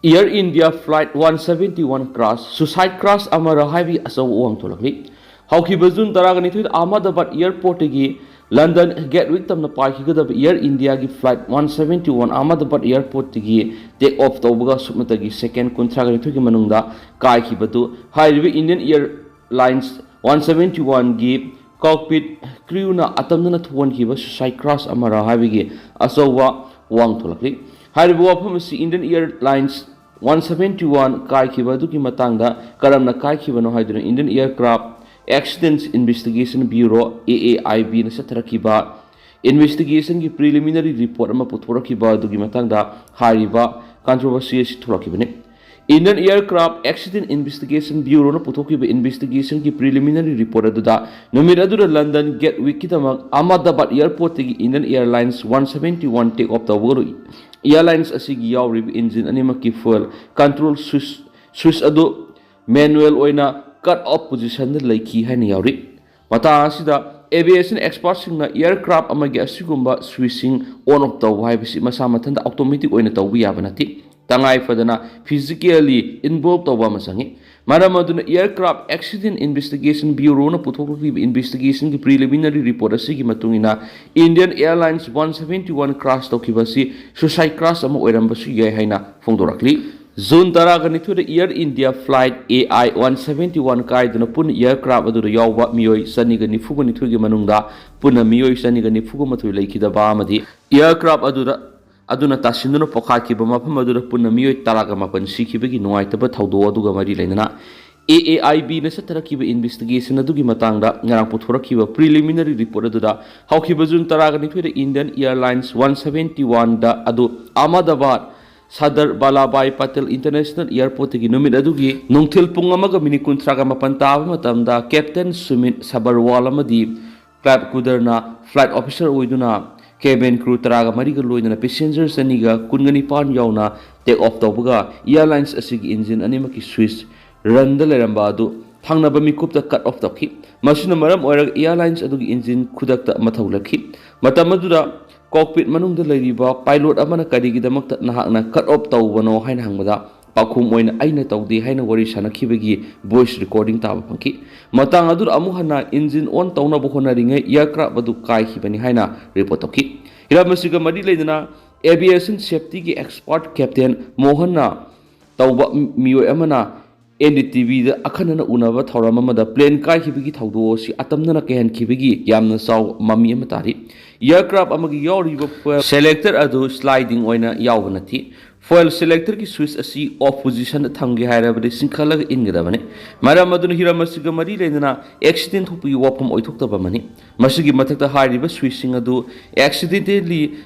Air India Flight one seventy one crash, suicide crash ꯑꯃꯔ ꯍꯥꯏꯕꯒꯤ ꯑꯆꯧꯕ ꯋꯥꯍꯪ ꯊꯣꯛꯂꯛꯂꯤ꯫ ꯍꯧꯈꯤꯕ ꯖꯨꯟ ꯇꯔꯥꯒ ꯅꯤꯊꯣꯏꯗ ꯑꯍꯃꯗꯥꯕꯥꯗ airportꯇꯒꯤ ꯂꯟꯗꯟ ꯒꯦꯠꯋꯤꯛ ꯇꯝꯅ ꯄꯥꯏꯈꯤꯒꯗꯕ Air Indiaꯒꯤ flight one seventy one Ahmedabad airportꯇꯒꯤ take off ꯇꯧꯕꯒ ꯁꯨꯞꯅꯇꯒꯤ second ꯀꯨꯟꯊ꯭ꯔꯥꯒ ꯅꯤꯊꯣꯏꯒꯤ ꯃꯅꯨꯡꯗ ꯀꯥꯏꯈꯤꯕꯗꯨ, ꯍꯥꯏꯔꯤꯕ Indian Airlines one seventy oneꯒꯤ cockpit crewꯅ ꯑꯇꯝꯅꯅ ꯊꯣꯛꯍꯟꯈꯤꯕ suicide crash ꯑꯃꯔ ꯍꯥꯏꯕꯒꯤ ꯑꯆꯧꯕ ꯋꯥꯍꯪ ꯊꯣꯛꯂꯛꯂꯤ꯫ ꯍꯥꯏꯔꯤꯕ ꯋꯥꯐꯝ ꯑꯁꯤ Indian Airlines one seventy one ꯀꯥꯏꯈꯤꯕ ꯑꯗꯨꯒꯤ ꯃꯇꯥꯡꯗ ꯀꯔꯝꯅ ꯀꯥꯏꯈꯤꯕꯅꯣ ꯍꯥꯏꯗꯨꯅ Indian Aircraft Accidents Investigation Bureau, AAIBꯅ ꯆꯠꯊꯔꯛꯈꯤꯕ investigationꯒꯤ preliminary report ꯑꯃ ꯄꯨꯊꯣꯔꯛꯈꯤꯕ ꯑꯗꯨꯒꯤ ꯃꯇꯥꯡꯗ ꯍꯥꯏꯔꯤꯕ controversy ꯑꯁꯤ ꯊꯣꯛꯂꯛꯈꯤꯕꯅꯤ꯫ Indian Aircraft Accident Investigation Bureauꯅ ꯄꯨꯊꯣꯛꯈꯤꯕ investigationꯒꯤ preliminary report ꯑꯗꯨꯗ, ꯅꯨꯃꯤꯠ ꯑꯗꯨꯗ London ꯒꯦꯠꯋꯤꯛꯀꯤꯗꯃꯛ Ahmedabad airportꯇꯒꯤ Indian Airlines one seventy one take off ꯇꯧꯕꯒ airlines ꯑꯁꯤꯒꯤ ꯌꯥꯎꯔꯤꯕ engine ꯑꯅꯤꯃꯛꯀꯤ fuel control switch, switch ꯑꯗꯨ manual ꯑꯣꯏꯅ cut off positionꯗ ꯂꯩꯈꯤ ꯍꯥꯏꯅ ꯌꯥꯎꯔꯤ꯫ ꯃꯇꯥꯡ ꯑꯁꯤꯗ aviation expertꯁꯤꯡꯅ aircraft ꯑꯃꯒꯤ ꯑꯁꯤꯒꯨꯝꯕ switchꯁꯤꯡ on off ꯇꯧꯕ ꯍꯥꯏꯕꯁꯤ ꯃꯁꯥ ꯃꯊꯟꯇ automatic ꯑꯣꯏꯅ ꯇꯧꯕ ꯌꯥꯕ ꯅꯠꯇꯦ꯫ ꯇꯉꯥꯏ ꯐꯗꯅ physically involve ꯇꯧꯕ ꯑꯃ ꯆꯪꯏ꯫ ꯃꯔꯝ ꯑꯗꯨꯅ Aircraft Accident Investigation Bureauꯅ ꯄꯨꯊꯣꯛꯂꯛꯂꯤꯕ investigationꯒꯤ preliminary report ꯑꯁꯤꯒꯤ ꯃꯇꯨꯡ ꯏꯟꯅ Indian Airlines one seventy one crash ꯇꯧꯈꯤꯕ ꯑꯁꯤ suicide crash ꯑꯃ ꯑꯣꯏꯔꯝꯕꯁꯨ ꯌꯥꯏ ꯍꯥꯏꯅ ꯐꯣꯡꯗꯣꯔꯛꯂꯤ꯫ ꯖꯨꯟ ꯇꯔꯥꯒ ꯅꯤꯊꯣꯏꯗ Air India flight AI one seventy one ꯀꯥꯏꯗꯨꯅ ꯄꯨꯟꯅ aircraft ꯑꯗꯨꯗ ꯌꯥꯎꯕ ꯃꯤꯑꯣꯏ ꯆꯅꯤꯒ ꯅꯤꯐꯨꯒ ꯅꯤꯊꯣꯏꯒꯤ ꯃꯅꯨꯡꯗ ꯄꯨꯟꯅ ꯃꯤꯑꯣꯏ ꯆꯅꯤꯒ ꯅꯤꯐꯨꯒ ꯃꯥꯊꯣꯏ ꯂꯩꯈꯤꯗꯕ ꯑꯃꯗꯤ aircraft ꯑꯗꯨꯗ, ꯑꯗꯨꯅ ꯇꯥꯁꯤꯟꯗꯨꯅ ꯄꯣꯈꯥꯏꯈꯤꯕ ꯃꯐꯝ ꯑꯗꯨꯗ ꯄꯨꯟꯅ ꯃꯤꯑꯣꯏ ꯇꯔꯥꯒ ꯃꯥꯄꯟ ꯁꯤꯈꯤꯕꯒꯤ ꯅꯨꯡꯉꯥꯏꯇꯕ ꯊꯧꯗꯣꯛ ꯑꯗꯨꯒ ꯃꯔꯤ ꯂꯩꯅꯅ ꯑꯦ ꯑꯦ ꯑꯥꯏ ꯕꯤꯅ ꯆꯠꯊꯔꯛꯈꯤꯕ ꯏꯟꯚꯦꯁꯇꯤꯒꯦꯁꯟ ꯑꯗꯨꯒꯤ ꯃꯇꯥꯡꯗ ꯉꯔꯥꯡ ꯄꯨꯊꯣꯔꯛꯈꯤꯕ ꯄ꯭ꯔꯤꯂꯤꯃꯤꯅꯔꯤ ꯔꯤꯄꯣꯔꯠ ꯑꯗꯨꯗ ꯍꯧꯈꯤꯕ ꯖꯨꯟ ꯇꯔꯥꯒ ꯅꯤꯊꯣꯏꯗ ꯏꯟꯗꯤꯌꯟ ꯑꯦꯌꯔꯂꯥꯏꯟꯁ ꯋꯥꯟ ꯁꯚꯦꯟꯇꯤ ꯋꯥꯟꯗ ꯑꯗꯨ ꯑꯍꯃꯗꯕꯥꯗ ꯁꯗꯔ ꯕꯥꯂꯥꯕꯥꯏ ꯄꯇꯦꯜ ꯏꯟꯇꯔꯅꯦꯁꯅꯦꯜ ꯑꯦꯌꯔꯄꯣꯔꯠꯇꯒꯤ ꯅꯨꯃꯤꯠ ꯑꯗꯨꯒꯤ ꯅꯨꯡꯊꯤꯜ ꯄꯨꯡ ꯑꯃꯒ ꯃꯤꯅꯤꯠ ꯀꯨꯟꯊ꯭ꯔꯥꯒ ꯃꯥꯄꯟ ꯇꯥꯕ ꯃꯇꯝꯗ ꯀꯦꯞꯇꯦꯟ ꯁꯨꯃꯤꯠ ꯁꯕꯔꯋꯥꯜ ꯑꯃꯗꯤ ꯀ꯭ꯂꯥꯏꯕ ꯀꯨꯗꯔꯅ ꯐ꯭ꯂꯥꯏꯠ ꯑꯣꯐꯤꯁꯔ ꯑꯣꯏꯗꯨꯅ ꯀꯦꯕꯤꯟ ꯀ꯭ꯔꯨ ꯇꯔꯥꯒ ꯃꯔꯤꯒ ꯂꯣꯏꯅꯅ ꯄꯦꯁꯦꯟꯖꯔ ꯆꯅꯤꯒ ꯀꯨꯟꯒ ꯅꯤꯄꯥꯟ ꯌꯥꯎꯅ ꯇꯦꯛ ꯑꯣꯐ ꯇꯧꯕꯒ ꯑꯦꯌꯔꯂꯥꯏꯟꯁ ꯑꯁꯤꯒꯤ ꯏꯟꯖꯤꯟ ꯑꯅꯤꯃꯛꯀꯤ ꯁ꯭ꯋꯤꯆ ꯔꯟꯗ ꯂꯩꯔꯝꯕ ꯑꯗꯨ ꯊꯪꯅꯕ ꯃꯤꯀꯨꯞꯇ ꯀꯠ ꯑꯣꯐ ꯇꯧꯈꯤ꯫ ꯃꯁꯤꯅ ꯃꯔꯝ ꯑꯣꯏꯔꯒ ꯑꯦꯌꯔꯂꯥꯏꯟꯁ ꯑꯗꯨꯒꯤ ꯏꯟꯖꯤꯟ ꯈꯨꯗꯛꯇ ꯃꯊꯧ ꯂꯦꯞꯈꯤ꯫ ꯃꯇꯝ ꯑꯗꯨꯗ ꯀꯣꯛꯄꯤꯠ ꯃꯅꯨꯡꯗ ꯂꯩꯔꯤꯕ ꯄꯥꯏꯂꯣꯠ ꯑꯃꯅ ꯀꯔꯤꯒꯤꯗꯃꯛꯇ ꯅꯍꯥꯛꯅ ꯀꯠ ꯑꯣꯐ ꯇꯧꯕꯅꯣ ꯍꯥꯏꯅ ꯍꯪꯕꯗ, ꯄꯥꯎꯈꯨꯝ ꯑꯣꯏꯅ ꯑꯩꯅ ꯇꯧꯗꯦ ꯍꯥꯏꯅ ꯋꯥꯔꯤ ꯁꯥꯅꯈꯤꯕꯒꯤ ꯚꯣꯏꯁ ꯔꯦꯀꯣꯔꯗꯤꯡ ꯇꯥꯕ ꯐꯪꯈꯤ꯫ ꯃꯇꯥꯡ ꯑꯗꯨꯗ ꯑꯃꯨꯛ ꯍꯟꯅ ꯏꯟꯖꯤꯟ ꯑꯣꯟ ꯇꯧꯅꯕ ꯍꯣꯠꯅꯔꯤꯉꯩ ꯑꯦꯌꯔꯀ꯭ꯔꯥꯐ ꯑꯗꯨ ꯀꯥꯏꯈꯤꯕꯅꯤ ꯍꯥꯏꯅ ꯔꯤꯄꯣꯔꯠ ꯇꯧꯈꯤ꯫ ꯍꯤꯔꯝ ꯑꯁꯤꯒ ꯃꯔꯤ ꯂꯩꯅꯅ ꯑꯦꯚꯤꯌꯦꯁꯟ ꯁꯦꯐꯇꯤꯒꯤ ꯑꯦꯛꯁꯄꯔꯠ ꯀꯦꯞꯇꯦꯟ ꯃꯣꯍꯟꯅ ꯇꯧꯕ ꯃꯤꯑꯣꯏ ꯑꯃꯅ ꯑꯦꯟ ꯗꯤ ꯇꯤ ꯚꯤꯗ ꯑꯈꯟꯅꯅ ꯎꯅꯕ ꯊꯧꯔꯝ ꯑꯃꯗ ꯄ꯭ꯂꯦꯟ ꯀꯥꯏꯈꯤꯕꯒꯤ ꯊꯧꯗꯣꯛ ꯑꯁꯤ ꯑꯇꯝꯅꯅ ꯀꯤꯍꯟꯈꯤꯕꯒꯤ ꯌꯥꯝꯅ ꯆꯥꯎꯕ ꯃꯃꯤ ꯑꯃ ꯇꯥꯔꯤ꯫ ꯑꯦꯌꯔꯀ꯭ꯔꯥꯐ ꯑꯃꯒꯤ ꯌꯥꯎꯔꯤꯕ ꯐ꯭ꯌꯨꯑꯦꯜ ꯁꯦꯂꯦꯛꯇꯔ ꯑꯗꯨ ꯁ꯭ꯂꯥꯏꯗꯤꯡ ꯑꯣꯏꯅ ꯌꯥꯎꯕ ꯅꯠꯇꯦ꯫ ꯐ꯭ꯌꯨꯑꯦꯜ ꯁꯦꯂꯦꯛꯇꯔꯒꯤ ꯁ꯭ꯋꯤꯆ ꯑꯁꯤ ꯑꯣꯐ ꯄꯣꯖꯤꯁꯟꯗ ꯊꯝꯒꯦ ꯍꯥꯏꯔꯕꯗꯤ ꯆꯤꯡꯈꯠꯂꯒ ꯏꯟꯒꯗꯕꯅꯤ꯫ ꯃꯔꯝ ꯑꯗꯨꯅ ꯍꯤꯔꯝ ꯑꯁꯤꯒ ꯃꯔꯤ ꯂꯩꯅꯅ ꯑꯦꯛꯁꯤꯗꯦꯟ ꯊꯣꯛꯄꯒꯤ ꯋꯥꯐꯝ ꯑꯣꯏꯊꯣꯛꯇꯕ ꯑꯃꯅꯤ꯫ ꯃꯁꯤꯒꯤ ꯃꯊꯛꯇ ꯍꯥꯏꯔꯤꯕ ꯁ꯭ꯋꯤꯆꯁꯤꯡ ꯑꯗꯨ ꯑꯦꯛꯁꯤꯗꯦꯟꯇꯦꯜꯂꯤ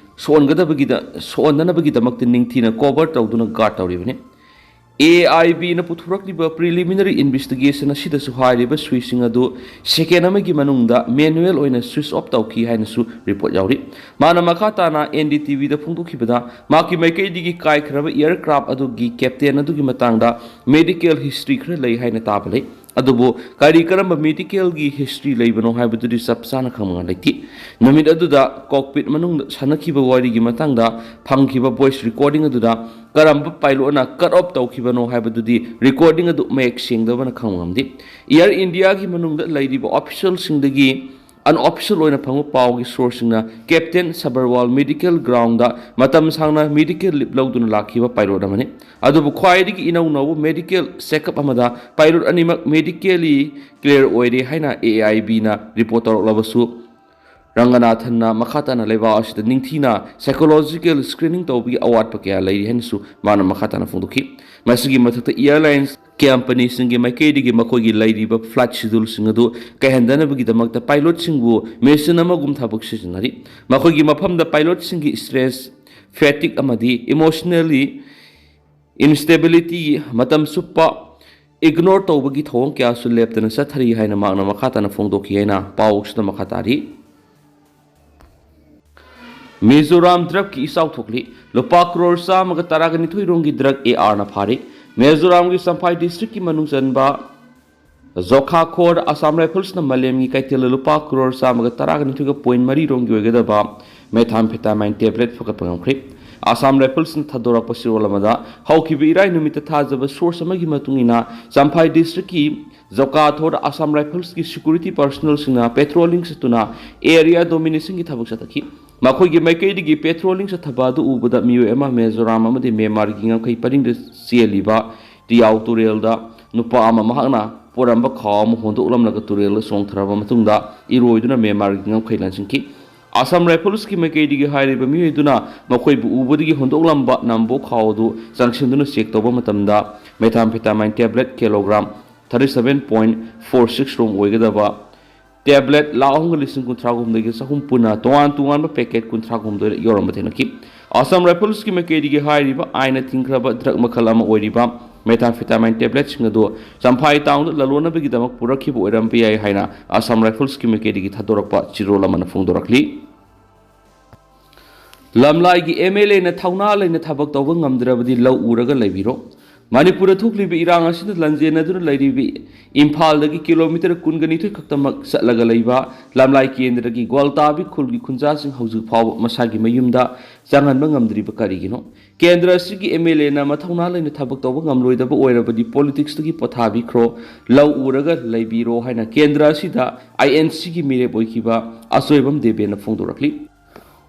ꯁꯣꯛꯍꯟꯒꯗꯕꯒꯤꯗ-, ꯁꯣꯛꯍꯟꯗꯅꯕꯒꯤꯗꯃꯛꯇ ꯅꯤꯡꯊꯤꯅ ꯀꯣꯚꯔ ꯇꯧꯗꯨꯅ ꯒꯥꯔꯗ ꯇꯧꯔꯤꯕꯅꯤ꯫ ꯑꯦ ꯑꯥꯏ ꯕꯤꯅ ꯄꯨꯊꯣꯔꯛꯂꯤꯕ ꯄ꯭ꯔꯤꯂꯤꯃꯤꯅꯔꯤ ꯏꯟꯚꯦꯁꯇꯤꯒꯦꯁꯟ ꯑꯁꯤꯗꯁꯨ ꯍꯥꯏꯔꯤꯕ ꯁ꯭ꯋꯤꯆꯁꯤꯡ ꯑꯗꯨ ꯁꯦꯀꯦꯟ ꯑꯃꯒꯤ ꯃꯅꯨꯡꯗ ꯃꯦꯅꯨꯑꯦꯜ ꯑꯣꯏꯅ ꯁ꯭ꯋꯤꯆ ꯑꯣꯐ ꯇꯧꯈꯤ ꯍꯥꯏꯅꯁꯨ ꯔꯤꯄꯣꯔꯠ ꯌꯥꯎꯔꯤ꯫ ꯃꯥꯅ ꯃꯈꯥ ꯇꯥꯅ ꯑꯦꯟ ꯗꯤ ꯇꯤ ꯚꯤꯗ ꯐꯣꯡꯗꯣꯛꯈꯤꯕꯗ, ꯃꯍꯥꯛꯀꯤ ꯃꯥꯏꯀꯩꯗꯒꯤ ꯀꯥꯏꯈ꯭ꯔꯕ ꯑꯦꯌꯔꯀ꯭ꯔꯥꯐ ꯑꯗꯨꯒꯤ ꯀꯦꯞꯇꯦꯟ ꯑꯗꯨꯒꯤ ꯃꯇꯥꯡꯗ ꯃꯦꯗꯤꯀꯦꯜ ꯍꯤꯁꯇ꯭ꯔꯤ ꯈꯔ ꯂꯩ ꯍꯥꯏꯅ ꯇꯥꯕ ꯂꯩ꯫ ꯑꯗꯨꯕꯨ ꯀꯔꯤ ꯀꯔꯝꯕ ꯃꯦꯗꯤꯀꯦꯜꯒꯤ ꯍꯤꯁꯇ꯭ꯔꯤ ꯂꯩꯕꯅꯣ ꯍꯥꯏꯕꯗꯨꯗꯤ ꯆꯞ ꯆꯥꯅ ꯈꯪꯕ ꯂꯩꯇꯦ꯫ ꯅꯨꯃꯤꯠ ꯑꯗꯨꯗ ꯀꯣꯛꯄꯤꯠ ꯃꯅꯨꯡꯗ ꯁꯥꯟꯅꯈꯤꯕ ꯋꯥꯔꯤꯒꯤ ꯃꯇꯥꯡꯗ ꯐꯪꯈꯤꯕ ꯚꯣꯏꯁ ꯔꯦꯀꯣꯔꯗꯤꯡ ꯑꯗꯨꯗ ꯀꯔꯝꯕ ꯄꯥꯏꯂꯣꯠꯅ ꯀꯠ ꯑꯣꯐ ꯇꯧꯈꯤꯕꯅꯣ ꯍꯥꯏꯕꯗꯨꯗꯤ ꯔꯦꯀꯣꯔꯗꯤꯡ ꯑꯗꯨ ꯃꯌꯦꯛ ꯁꯦꯡꯗꯕꯅ ꯈꯪꯕ ꯉꯝꯗꯦ꯫ ꯑꯦꯌꯔ ꯏꯟꯗꯤꯌꯥꯒꯤ ꯃꯅꯨꯡꯗ ꯂꯩꯔꯤꯕ ꯑꯣꯐꯤꯁꯤꯌꯦꯜꯁꯤꯡꯗꯒꯤ ꯑꯟꯑꯣꯐꯤꯁꯤꯌꯦꯜ ꯑꯣꯏꯅ ꯐꯪꯕ ꯄꯥꯎꯒꯤ ꯁꯣꯔꯁꯁꯤꯡꯅ ꯀꯦꯞꯇꯦꯟ ꯁꯕꯔꯋꯥꯜ ꯃꯦꯗꯤꯀꯦꯜ ꯒ꯭ꯔꯥꯎꯟꯗ ꯃꯇꯝ ꯁꯥꯡꯅ ꯃꯦꯗꯤꯀꯦꯜ ꯂꯤꯞ ꯂꯧꯗꯨꯅ ꯂꯥꯛꯈꯤꯕ ꯄꯥꯏꯂꯣꯠ ꯑꯃꯅꯤ꯫ ꯑꯗꯨꯕꯨ ꯈ꯭ꯋꯥꯏꯗꯒꯤ ꯏꯅꯧ ꯅꯧꯕ ꯃꯦꯗꯤꯀꯦꯜ ꯆꯦꯛꯑꯞ ꯑꯃꯗ ꯄꯥꯏꯂꯣꯠ ꯑꯅꯤꯃꯛ ꯃꯦꯗꯤꯀꯦꯜꯂꯤ ꯀ꯭ꯂꯤꯌꯔ ꯑꯣꯏꯔꯦ ꯍꯥꯏꯅ ꯑꯦ ꯑꯥꯏ ꯕꯤꯅ ꯔꯤꯄꯣꯔꯠ ꯇꯧꯔꯛꯂꯕꯁꯨ, ꯔꯪꯒꯅꯥꯊꯟꯅ ꯃꯈꯥ ꯇꯥꯅ ꯂꯩꯕꯥꯛ ꯑꯁꯤꯗ ꯅꯤꯡꯊꯤꯅ ꯁꯥꯏꯀꯣꯂꯣꯖꯤꯀꯦꯜ ꯁ꯭ꯀ꯭ꯔꯤꯅꯤꯡ ꯇꯧꯕꯒꯤ ꯑꯋꯥꯠꯄ ꯀꯌꯥ ꯂꯩꯔꯤ ꯍꯥꯏꯅꯁꯨ ꯃꯥꯅ ꯃꯈꯥ ꯇꯥꯅ ꯐꯣꯡꯗꯣꯛꯈꯤ꯫ ꯃꯁꯤꯒꯤ ꯃꯊꯛꯇ ꯑꯦꯌꯔꯂꯥꯏꯟꯁ ꯀꯝꯄꯅꯤꯁꯤꯡꯒꯤ ꯃꯥꯏꯀꯩꯗꯒꯤ ꯃꯈꯣꯏꯒꯤ ꯂꯩꯔꯤꯕ flight scheduleꯁꯤꯡ ꯑꯗꯨ ꯀꯥꯏꯍꯟꯗꯅꯕꯒꯤꯗꯃꯛꯇ pilotꯁꯤꯡꯕꯨ machine ꯑꯃꯒꯨꯝ ꯊꯕꯛ ꯁꯤꯖꯤꯟꯅꯔꯤ꯫ ꯃꯈꯣꯏꯒꯤ ꯃꯐꯝꯗ pilotꯁꯤꯡꯒꯤ stress, fatigue ꯑꯃꯗꯤ emotionally instability, ꯃꯇꯝ ꯆꯨꯞꯄ ignore ꯇꯧꯕꯒꯤ ꯊꯧꯑꯣꯡ ꯀꯌꯥꯁꯨ ꯂꯦꯞꯇꯅ ꯆꯠꯊꯔꯤ ꯍꯥꯏꯅ ꯃꯍꯥꯛꯅ ꯃꯈꯥ ꯇꯥꯅ ꯐꯣꯡꯗꯣꯛꯈꯤ ꯍꯥꯏꯅ ꯄꯥꯎ ꯑꯁꯤꯗ ꯃꯈꯥ ꯇꯥꯔꯤ꯫ ꯃꯤꯖꯣꯔꯥꯝ drugꯀꯤ ꯏꯆꯥꯎ ꯊꯣꯛꯂꯤ꯫ ꯂꯨꯄꯥ ꯀ꯭ꯔꯣꯔ ꯆꯥꯝꯃꯒ ꯇꯔꯥꯒ ꯅꯤꯊꯣꯏ ꯔꯣꯝꯒꯤ drug ARꯅ ꯐꯥꯔꯤ꯫ ꯃꯤꯖꯣꯔꯥꯝꯒꯤ ꯆꯝꯐꯥꯏ districtꯀꯤ ꯃꯅꯨꯡ ꯆꯟꯕ ꯖꯣꯈꯥꯈꯣꯔ Assam Riflesꯅ ꯃꯥꯂꯦꯝꯒꯤ ꯀꯩꯊꯦꯜꯗ ꯂꯨꯄꯥ ꯀ꯭ꯔꯣꯔ ꯆꯥꯝꯃꯒ ꯇꯔꯥꯒ ꯅꯤꯊꯣꯏꯒ point ꯃꯔꯤ ꯔꯣꯝꯒꯤ ꯑꯣꯏꯒꯗꯕ methamphetamine tablet ꯐꯒꯠꯄ ꯉꯝꯈ꯭ꯔꯦ꯫ Assam Riflesꯅ ꯊꯥꯗꯣꯔꯛꯄ ꯆꯦꯔꯣꯜ ꯑꯃꯗ ꯍꯧꯈꯤꯕ ꯏꯔꯥꯏ ꯅꯨꯃꯤꯠꯇ ꯊꯥꯖꯕ source ꯑꯃꯒꯤ ꯃꯇꯨꯡ ꯏꯟꯅ ꯆꯝꯐꯥꯏ districtꯀꯤ ꯖꯣꯀꯥꯊꯣꯔ Assam Riflesꯀꯤ security personnelꯁꯤꯡꯅ patrolling ꯆꯠꯇꯨꯅ area dominationꯒꯤ ꯊꯕꯛ ꯆꯠꯊꯈꯤ꯫ ꯃꯈꯣꯏꯒꯤ ꯃꯥꯏꯀꯩꯗꯒꯤ patrolling ꯆꯠꯊꯕ ꯑꯗꯨ ꯎꯕꯗ ꯃꯤꯑꯣꯏ ꯑꯃ ꯃꯤꯖꯣꯔꯥꯝ ꯑꯃꯗꯤ ꯃ꯭ꯌꯥꯟꯃꯥꯔꯒꯤ ꯉꯝꯈꯩ ꯄꯔꯤꯡꯗ ꯆꯦꯜꯂꯤꯕ ꯇꯤꯌꯥꯎ ꯇꯨꯔꯦꯜꯗ ꯅꯨꯄꯥ ꯑꯃ ꯃꯍꯥꯛꯅ ꯄꯣꯔꯝꯕ ꯈꯥꯎ ꯑꯃ ꯍꯣꯟꯗꯣꯛꯂꯝꯂꯒ ꯇꯨꯔꯦꯜꯗ ꯆꯣꯡꯊꯔꯕ ꯃꯇꯨꯡꯗ ꯏꯔꯣꯏꯗꯨꯅ ꯃ꯭ꯌꯥꯟꯃꯥꯔꯒꯤ ꯉꯝꯈꯩ ꯂꯥꯟꯁꯤꯟꯈꯤ꯫ Assam Riflesꯀꯤ ꯃꯥꯏꯀꯩꯗꯒꯤ ꯍꯥꯏꯔꯤꯕ ꯃꯤꯑꯣꯏꯗꯨꯅ ꯃꯈꯣꯏꯕꯨ ꯎꯕꯗꯒꯤ ꯍꯣꯟꯗꯣꯛꯂꯝꯕ ꯅꯝꯕꯣ ꯈꯥꯎ ꯑꯗꯨ ꯆꯪꯁꯤꯟꯗꯨꯅ check ꯇꯧꯕ ꯃꯇꯝꯗ methamphetamine tablet kilogram thirty seven point four six ꯔꯣꯝ ꯑꯣꯏꯒꯗꯕ tablet ꯂꯥꯈ ꯑꯍꯨꯝꯒ ꯂꯤꯁꯤꯡ ꯀꯨꯟꯊ꯭ꯔꯥ ꯍꯨꯝꯗꯣꯏꯒꯤ ꯆꯍꯨꯝ ꯄꯨꯟꯅ ꯇꯣꯉꯥꯟ ꯇꯣꯉꯥꯟꯕ packet ꯀꯨꯟꯊ꯭ꯔꯥ ꯍꯨꯝꯗꯣꯏ ꯌꯥꯎꯔꯝꯕ ꯊꯦꯡꯅꯈꯤ꯫ Assam Riflesꯀꯤ ꯃꯥꯏꯀꯩꯗꯒꯤ ꯍꯥꯏꯔꯤꯕ ꯑꯥꯏꯟꯅ ꯊꯤꯡꯈ꯭ꯔꯕ drug ꯃꯈꯜ ꯑꯃ ꯑꯣꯏꯔꯤꯕ methamphetamine tabletꯁꯤꯡ ꯑꯗꯨ ꯆꯝꯐꯥꯏ townꯗ ꯂꯂꯣꯟꯅꯕꯒꯤꯗꯃꯛ ꯄꯨꯔꯛꯈꯤꯕ ꯑꯣꯏꯔꯝꯕ ꯌꯥꯏ ꯍꯥꯏꯅ Assam Riflesꯀꯤ ꯃꯥꯏꯀꯩꯗꯒꯤ ꯊꯥꯗꯣꯔꯛꯄ ꯆꯦꯔꯣꯜ ꯑꯃꯅ ꯐꯣꯡꯗꯣꯔꯛꯂꯤ꯫ ꯂꯝꯂꯥꯏꯒꯤ MLAꯅ ꯊꯧꯅꯥ ꯂꯩꯅ ꯊꯕꯛ ꯇꯧꯕ ꯉꯝꯗ꯭ꯔꯕꯗꯤ ꯂꯧ ꯎꯔꯒ ꯂꯩꯕꯤꯔꯣ꯫ ꯃꯅꯤꯄꯨꯔꯗ ꯊꯣꯛꯂꯤꯕ ꯏꯔꯥꯡ ꯑꯁꯤꯅ ꯂꯥꯟꯖꯦꯟꯅꯗꯨꯅ ꯂꯩꯔꯤꯕ ꯏꯝꯐꯥꯜꯗꯒꯤ kilometre ꯀꯨꯟꯒ ꯅꯤꯊꯣꯏ ꯈꯛꯇꯃꯛ ꯆꯠꯂꯒ ꯂꯩꯕ ꯂꯝꯂꯥꯏ ꯀꯦꯟꯗ꯭ꯔꯒꯤ ꯒ꯭ꯋꯥꯜꯇꯥꯕꯤ ꯈꯨꯜꯒꯤ ꯈꯨꯟꯖꯥꯁꯤꯡ ꯍꯧꯖꯤꯛ ꯐꯥꯎꯕ ꯃꯁꯥꯒꯤ ꯃꯌꯨꯝꯗ ꯆꯪꯍꯟꯕ ꯉꯝꯗ꯭ꯔꯤꯕ ꯀꯔꯤꯒꯤꯅꯣ? ꯀꯦꯟꯗ꯭ꯔ ꯑꯁꯤꯒꯤ MLAꯅ ꯃꯊꯧꯅꯥ ꯂꯩꯅ ꯊꯕꯛ ꯇꯧꯕ ꯉꯝꯂꯣꯏꯗꯕ ꯑꯣꯏꯔꯕꯗꯤ politicsꯇꯒꯤ ꯄꯣꯊꯥꯕꯤꯈ꯭ꯔꯣ, ꯂꯧ ꯎꯔꯒ ꯂꯩꯕꯤꯔꯣ ꯍꯥꯏꯅ ꯀꯦꯟꯗ꯭ꯔ ꯑꯁꯤꯗ INCꯒꯤ ꯃꯤꯔꯦꯞ ꯑꯣꯏꯈꯤꯕ ꯑꯆꯣꯏꯕꯝ ꯗꯦꯕꯦꯅ ꯐꯣꯡꯗꯣꯔꯛꯂꯤ꯫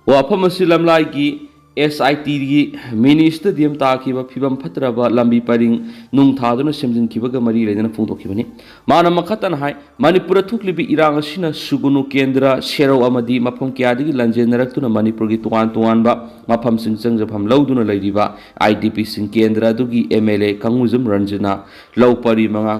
ꯋꯥꯐꯝ ꯑꯁꯤ ꯂꯝꯂꯥꯏꯒꯤ ꯑꯦꯁ ꯑꯥꯏ ꯇꯤꯒꯤ ꯃꯤꯅꯤ ꯁ꯭ꯇꯦꯗꯤꯌꯝ ꯇꯥꯈꯤꯕ ꯐꯤꯕꯝ ꯐꯠꯇ꯭ꯔꯕ ꯂꯝꯕꯤ ꯄꯔꯤꯡ ꯅꯨꯡ ꯊꯥꯗꯨꯅ ꯁꯦꯝꯖꯤꯟꯈꯤꯕꯒ ꯃꯔꯤ ꯂꯩꯅꯅ ꯐꯣꯡꯗꯣꯛꯈꯤꯕꯅꯤ꯫ ꯃꯥꯅ ꯃꯈꯥ ꯇꯥꯅ ꯍꯥꯏ, ꯃꯅꯤꯄꯨꯔꯗ ꯊꯣꯛꯂꯤꯕ ꯏꯔꯥꯡ ꯑꯁꯤꯅ ꯁꯨꯒꯨꯅꯨ ꯀꯦꯟꯗ꯭ꯔ, ꯁꯦꯔꯧ ꯑꯃꯗꯤ ꯃꯐꯝ ꯀꯌꯥꯗꯒꯤ ꯂꯥꯟꯖꯦꯟꯅꯔꯛꯇꯨꯅ ꯃꯅꯤꯄꯨꯔꯒꯤ ꯇꯣꯉꯥꯟ ꯇꯣꯉꯥꯟꯕ ꯃꯐꯝꯁꯤꯡ ꯆꯪꯖꯐꯝ ꯂꯧꯗꯨꯅ ꯂꯩꯔꯤꯕ ꯑꯥꯏ ꯗꯤ ꯄꯤꯁꯤꯡ ꯀꯦꯟꯗ꯭ꯔ ꯑꯗꯨꯒꯤ ꯑꯦꯝ ꯑꯦꯜ ꯑꯦ ꯀꯪꯉꯨꯖꯝ ꯔꯟꯖꯅꯥ ꯂꯧ ꯄꯔꯤ ꯃꯉꯥ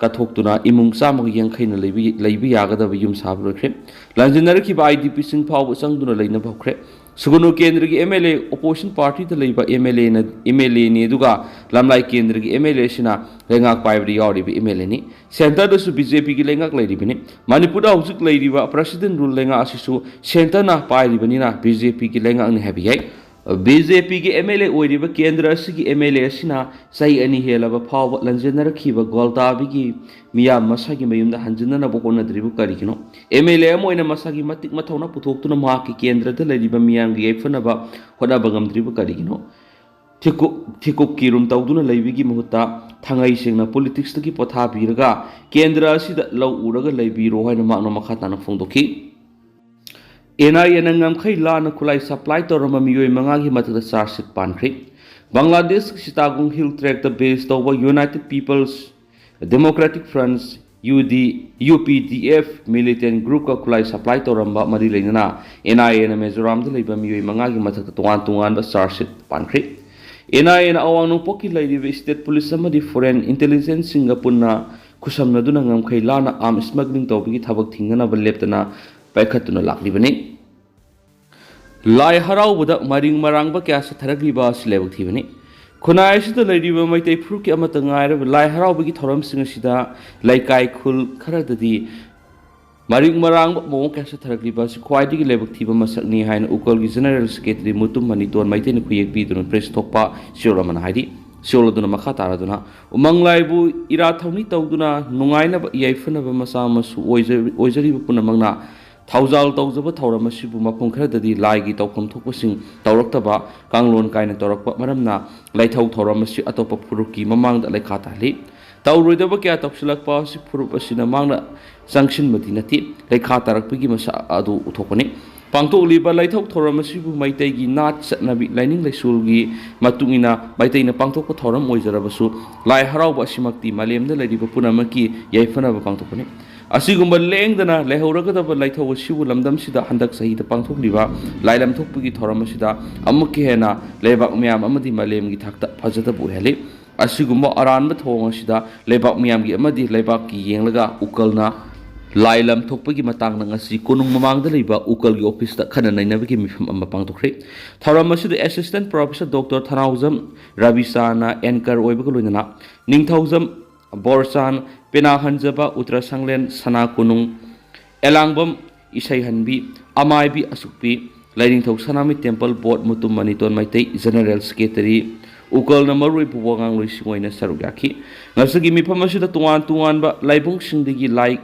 ꯀꯠꯊꯣꯛꯇꯨꯅ ꯏꯃꯨꯡ ꯆꯥꯝꯃꯒ ꯌꯥꯡꯈꯩꯅ ꯂꯩꯕ, ꯂꯩꯕ ꯌꯥꯒꯗꯕ ꯌꯨꯝ ꯁꯥꯕ ꯂꯣꯏꯈ꯭ꯔꯦ꯫ ꯂꯥꯟꯖꯦꯟꯅꯔꯛꯈꯤꯕ ꯑꯥꯏ ꯗꯤ ꯄꯤꯁꯤꯡ ꯐꯥꯎꯕ ꯆꯪꯗꯨꯅ ꯂꯩꯅꯕ ꯍꯧꯈ꯭ꯔꯦ꯫ ꯁꯨꯒꯨꯅꯨ ꯀꯦꯟꯗ꯭ꯔꯒꯤ ꯑꯦꯝ ꯑꯦꯜ ꯑꯦ, ꯑꯣꯄꯣꯖꯤꯁꯟ ꯄꯥꯔꯇꯤꯗ ꯂꯩꯕ ꯑꯦꯝ ꯑꯦꯜ ꯑꯦꯅ, ꯑꯦꯝ ꯑꯦꯜ ꯑꯦꯅꯤ, ꯑꯗꯨꯒ ꯂꯝꯂꯥꯏ ꯀꯦꯟꯗ꯭ꯔꯒꯤ ꯑꯦꯝ ꯑꯦꯜ ꯑꯦꯁꯤꯅ ꯂꯩꯉꯥꯛ ꯄꯥꯏꯕꯗ ꯌꯥꯎꯔꯤꯕ ꯑꯦꯝ ꯑꯦꯜ ꯑꯦꯅꯤ꯫ ꯁꯦꯟꯇꯔꯗꯁꯨ ꯕꯤ ꯖꯦ ꯄꯤꯒꯤ ꯂꯩꯉꯥꯛ ꯂꯩꯔꯤꯕꯅꯤ꯫ ꯃꯅꯤꯄꯨꯔꯗ ꯍꯧꯖꯤꯛ ꯂꯩꯔꯤꯕ ꯄ꯭ꯔꯁꯤꯗꯦꯟ ꯔꯨꯜ ꯂꯩꯉꯥꯛ ꯑꯁꯤꯁꯨ ꯁꯦꯟꯇꯔꯅ ꯄꯥꯏꯔꯤꯕꯅꯤꯅ ꯕꯤ ꯖꯦ ꯄꯤꯒꯤ ꯂꯩꯉꯥꯛꯅꯤ ꯍꯥꯏꯕ ꯌꯥꯏ꯫ ꯕꯤ ꯖꯦ ꯄꯤꯒꯤ ꯑꯦꯝ ꯑꯦꯜ ꯑꯦ ꯑꯣꯏꯔꯤꯕ ꯀꯦꯟꯗ꯭ꯔ ꯑꯁꯤꯒꯤ ꯑꯦꯝ ꯑꯦꯜ ꯑꯦ ꯑꯁꯤꯅ ꯆꯍꯤ ꯑꯅꯤ ꯍꯦꯜꯂꯕ ꯐꯥꯎꯕ ꯂꯥꯟꯖꯦꯟꯅꯔꯛꯈꯤꯕ ꯒ꯭ꯋꯥꯜꯇꯥꯕꯤꯒꯤ ꯃꯤꯌꯥꯝ ꯃꯁꯥꯒꯤ ꯃꯌꯨꯝꯗ ꯍꯟꯖꯤꯟꯅꯅꯕ ꯍꯣꯠꯅꯗ꯭ꯔꯤꯕ ꯀꯔꯤꯒꯤꯅꯣ? ꯑꯦꯝ ꯑꯦꯜ ꯑꯦ ꯑꯃ ꯑꯣꯏꯅ ꯃꯁꯥꯒꯤ ꯃꯇꯤꯛ ꯃꯊꯧꯅꯥ ꯄꯨꯊꯣꯛꯇꯨꯅ ꯃꯍꯥꯛꯀꯤ ꯀꯦꯟꯗ꯭ꯔꯗ ꯂꯩꯔꯤꯕ ꯃꯤꯌꯥꯝꯒꯤ ꯌꯥꯏꯐꯅꯕ ꯍꯣꯠꯅꯕ ꯉꯝꯗ꯭ꯔꯤꯕ ꯀꯔꯤꯒꯤꯅꯣ? ꯊꯤꯀꯨꯞ, ꯊꯤꯀꯨꯞ ꯀꯤꯔꯨꯝ ꯇꯧꯗꯨꯅ ꯂꯩꯕꯒꯤ ꯃꯍꯨꯠꯇ ꯊꯥꯡꯉꯩ ꯁꯦꯡꯅ ꯄꯣꯂꯤꯇꯤꯛꯁꯇꯒꯤ ꯄꯣꯊꯥꯕꯤꯔꯒ ꯀꯦꯟꯗ꯭ꯔ ꯑꯁꯤꯗ ꯂꯧ ꯎꯔꯒ ꯂꯩꯕꯤꯔꯣ ꯍꯥꯏꯅ ꯃꯍꯥꯛꯅ ꯃꯈꯥ ꯇꯥꯅ ꯐꯣꯡꯗꯣꯛꯈꯤ꯫ ꯑꯦꯟ ꯑꯥꯏ ꯑꯦꯅ ꯉꯝꯈꯩ ꯂꯥꯟꯅ ꯈꯨꯠꯂꯥꯏ ꯁꯄ꯭ꯂꯥꯏ ꯇꯧꯔꯝꯕ ꯃꯤꯑꯣꯏ ꯃꯉꯥꯒꯤ ꯃꯊꯛꯇ ꯆꯥꯔꯖ ꯁꯤꯠ ꯄꯥꯟꯈ꯭ꯔꯦ꯫ ꯕꯪꯒ꯭ꯂꯥꯗꯦꯁꯀꯤ ꯁꯤꯇꯥꯒꯣꯡ ꯍꯤꯜ ꯇ꯭ꯔꯦꯛꯇ ꯕꯦꯁ ꯇꯧꯕ united people's democratic front, U D, U P D F, militant ꯒ꯭ꯔꯨꯞꯀ ꯈꯨꯠꯂꯥꯏ ꯁꯄ꯭ꯂꯥꯏ ꯇꯧꯔꯝꯕ ꯃꯔꯤ ꯂꯩꯅꯅ ꯑꯦꯟ ꯑꯥꯏ ꯑꯦꯅ ꯃꯤꯖꯣꯔꯥꯝꯗ ꯂꯩꯕ ꯃꯤꯑꯣꯏ ꯃꯉꯥꯒꯤ ꯃꯊꯛꯇ ꯇꯣꯉꯥꯟ ꯇꯣꯉꯥꯟꯕ ꯆꯥꯔꯖ ꯁꯤꯠ ꯄꯥꯟꯈ꯭ꯔꯦ꯫ ꯑꯦꯟ ꯑꯥꯏ ꯑꯦꯅ ꯑꯋꯥꯡ ꯅꯣꯡꯄꯣꯛꯀꯤ ꯂꯩꯔꯤꯕ ꯁ꯭ꯇꯦꯠ ꯄꯨꯂꯤꯁ ꯑꯃꯗꯤ ꯐꯣꯔꯦꯟ ꯏꯟꯇꯦꯂꯤꯖꯦꯟꯁꯁꯤꯡꯒ ꯄꯨꯟꯅ ꯈꯨꯠꯁꯝꯅꯗꯨꯅ ꯉꯝꯈꯩ ꯂꯥꯟꯅ ꯑꯥꯔꯝ ꯁ꯭ꯃꯒ꯭ꯂꯤꯡ ꯇꯧꯕꯒꯤ ꯊꯕꯛ ꯊꯤꯡꯅꯅꯕ ꯂꯦꯞꯇꯅ ꯄꯥꯏꯈꯠꯇꯨꯅ ꯂꯥꯛꯂꯤꯕꯅꯤ꯫ ꯂꯥꯏ ꯍꯔꯥꯎꯕꯗ ꯃꯔꯤꯡ ꯃꯔꯥꯡꯕ ꯀꯌꯥ ꯆꯠꯊꯔꯛꯂꯤꯕ ꯑꯁꯤ ꯂꯥꯏꯕꯛ ꯊꯤꯕꯅꯤ꯫ ꯈꯨꯟꯅꯥꯏ ꯑꯁꯤꯗ ꯂꯩꯔꯤꯕ ꯃꯩꯇꯩ ꯐꯨꯔꯨꯞꯀꯤ ꯑꯃꯠꯇ ꯉꯥꯏꯔꯕ ꯂꯥꯏ ꯍꯔꯥꯎꯕꯒꯤ ꯊꯧꯔꯝꯁꯤꯡ ꯑꯁꯤꯗ ꯂꯩꯀꯥꯏ ꯈꯨꯜ ꯈꯔꯗꯗꯤ ꯃꯔꯤꯡ ꯃꯔꯥꯡꯕ ꯃꯑꯣꯡ ꯀꯌꯥ ꯆꯠꯊꯔꯛꯂꯤꯕ ꯑꯁꯤ ꯈ꯭ꯋꯥꯏꯗꯒꯤ ꯂꯥꯏꯕꯛ ꯊꯤꯕ ꯃꯁꯛꯅꯤ ꯍꯥꯏꯅ ꯎꯀꯜꯒꯤ ꯖꯦꯅꯔꯦꯜ ꯁꯦꯀ꯭ꯔꯦꯇꯔꯤ ꯃꯨꯇꯨꯝ ꯃꯅꯤꯇꯣꯟ ꯃꯩꯇꯩꯅ ꯈꯨꯌꯦꯛ ꯄꯤꯗꯨꯅ ꯄ꯭ꯔꯦꯁ ꯊꯣꯛꯄ ꯆꯦꯔꯣꯜ ꯑꯃꯅ ꯍꯥꯏꯔꯤ꯫ ꯆꯦꯔꯣꯜ ꯑꯗꯨꯅ ꯃꯈꯥ ꯇꯥꯔꯗꯨꯅ, ꯎꯃꯪ ꯂꯥꯏꯕꯨ ꯏꯔꯥꯠ ꯊꯧꯅꯤ ꯇꯧꯗꯨꯅ ꯅꯨꯡꯉꯥꯏꯅꯕ ꯌꯥꯏꯐꯅꯕ ꯃꯆꯥ ꯃꯁꯨ ꯑꯣꯏꯖ-, ꯑꯣꯏꯖꯔꯤꯕ ꯄꯨꯝꯅꯃꯛꯅ ꯊꯧꯖꯥꯜ ꯇꯧꯖꯕ ꯊꯧꯔꯝ ꯑꯁꯤꯕꯨ ꯃꯐꯝ ꯈꯔꯗꯗꯤ ꯂꯥꯏꯒꯤ ꯇꯧꯐꯝ ꯊꯣꯛꯄꯁꯤꯡ ꯇꯧꯔꯛꯇꯕ ꯀꯥꯡꯂꯣꯟ ꯀꯥꯏꯅ ꯇꯧꯔꯛꯄ ꯃꯔꯝꯅ ꯂꯥꯏꯊꯧ ꯊꯧꯔꯝ ꯑꯁꯤ ꯑꯇꯣꯞꯄ ꯐꯨꯔꯨꯞꯀꯤ ꯃꯃꯥꯡꯗ ꯂꯩꯈꯥ ꯇꯥꯍꯜꯂꯤ꯫ ꯇꯧꯔꯣꯏꯗꯕ ꯀꯌꯥ ꯇꯧꯁꯤꯜꯂꯛꯄ ꯑꯁꯤ ꯐꯨꯔꯨꯞ ꯑꯁꯤꯅ ꯃꯥꯡꯅ ꯆꯪꯁꯤꯟꯕꯗꯤ ꯅꯠꯇꯦ, ꯂꯩꯈꯥ ꯇꯥꯔꯛꯄꯒꯤ ꯃꯁꯛ ꯑꯗꯨ ꯎꯊꯣꯛꯄꯅꯤ꯫ ꯄꯥꯡꯊꯣꯛꯂꯤꯕ ꯂꯥꯏꯊꯧ ꯊꯧꯔꯝ ꯑꯁꯤꯕꯨ ꯃꯩꯇꯩꯒꯤ ꯅꯥꯠ ꯆꯠꯅꯕꯤ ꯂꯥꯏꯅꯤꯡ ꯂꯥꯏꯁꯣꯜꯒꯤ ꯃꯇꯨꯡ ꯏꯟꯅ ꯃꯩꯇꯩꯅ ꯄꯥꯡꯊꯣꯛꯄ ꯊꯧꯔꯝ ꯑꯣꯏꯖꯔꯕꯁꯨ, ꯂꯥꯏ ꯍꯔꯥꯎꯕ ꯑꯁꯤꯃꯛꯇꯤ ꯃꯥꯂꯦꯝꯗ ꯂꯩꯔꯤꯕ ꯄꯨꯝꯅꯃꯛꯀꯤ ꯌꯥꯏꯐꯅꯕ ꯄꯥꯡꯊꯣꯛꯄꯅꯤ꯫ ꯑꯁꯤꯒꯨꯝꯕ ꯂꯦꯡꯗꯅ ꯂꯩꯍꯧꯔꯒꯗꯕ ꯂꯥꯏꯊꯧ ꯑꯁꯤꯕꯨ ꯂꯝꯗꯝꯁꯤꯗ ꯍꯟꯗꯛ ꯆꯍꯤꯗ ꯄꯥꯡꯊꯣꯛꯂꯤꯕ ꯂꯥꯏꯂꯝ ꯊꯣꯛꯄꯒꯤ ꯊꯧꯔꯝ ꯑꯁꯤꯗ ꯑꯃꯨꯛꯀ ꯍꯦꯟꯅ ꯂꯩꯕꯥꯛ ꯃꯤꯌꯥꯝ ꯑꯃꯗꯤ ꯃꯥꯂꯦꯝꯒꯤ ꯊꯥꯛꯇ ꯐꯖꯗꯕ ꯑꯣꯏꯍꯜꯂꯤ꯫ ꯑꯁꯤꯒꯨꯝꯕ ꯑꯔꯥꯟꯕ ꯊꯧꯑꯣꯡ ꯑꯁꯤꯗ ꯂꯩꯕꯥꯛ ꯃꯤꯌꯥꯝꯒꯤ ꯑꯃꯗꯤ ꯂꯩꯕꯥꯛꯀꯤ ꯌꯦꯡꯂꯒ ꯎꯀꯜꯅ ꯂꯥꯏ ꯂꯝ ꯊꯣꯛꯄꯒꯤ ꯃꯇꯥꯡꯗ ꯉꯁꯤ ꯀꯣꯅꯨꯡ ꯃꯃꯥꯡꯗ ꯂꯩꯕ ꯎꯀꯜꯒꯤ ꯑꯣꯐꯤꯁꯇ ꯈꯟꯅ ꯅꯩꯅꯕꯒꯤ ꯃꯤꯐꯝ ꯑꯃ ꯄꯥꯡꯊꯣꯛꯈ꯭ꯔꯦ꯫ ꯊꯧꯔꯝ ꯑꯁꯤꯗ ꯑꯦꯁꯤꯁꯇꯦꯟ ꯄ꯭ꯔꯣꯐꯦꯁꯔ ꯗꯣꯛꯇꯔ ꯊꯅꯥꯎꯖꯝ ꯔꯕꯤꯆꯥꯅ ꯑꯦꯡꯀꯔ ꯑꯣꯏꯕꯒ ꯂꯣꯏꯅꯅ ꯅꯤꯡꯊꯧꯖꯝ ꯕꯣꯔꯆꯥꯟ, ꯄꯦꯅꯥꯍꯟꯖꯕ ꯎꯇ꯭ꯔ ꯁꯪꯂꯦꯟ ꯁꯅꯥ ꯀꯣꯅꯨꯡ, ꯑꯦꯂꯥꯡꯕꯝ ꯏꯁꯩꯍꯟꯕꯤ, ꯑꯃꯥꯏꯕꯤ ꯑꯁꯨꯛꯄꯤ, ꯂꯥꯏꯅꯤꯡꯊꯧ ꯁꯅꯥꯃꯍꯤ ꯇꯦꯝꯄꯜ ꯕꯣꯔꯗ ꯃꯨꯇꯨꯝ ꯃꯅꯤꯇꯣꯟ ꯃꯩꯇꯩ, ꯖꯦꯅꯔꯦꯜ ꯁꯦꯀ꯭ꯔꯦꯇꯔꯤ, ꯎꯀꯜꯅ ꯃꯔꯨꯑꯣꯏꯕ ꯋꯥꯉꯥꯡꯂꯣꯏꯁꯤꯡ ꯑꯣꯏꯅ ꯁꯔꯨꯛ ꯌꯥꯈꯤ꯫ ꯉꯁꯤꯒꯤ ꯃꯤꯐꯝ ꯑꯁꯤꯗ ꯇꯣꯉꯥꯟ ꯇꯣꯉꯥꯟꯕ ꯂꯥꯏꯕꯨꯡꯁꯤꯡꯗꯒꯤ ꯂꯥꯏ,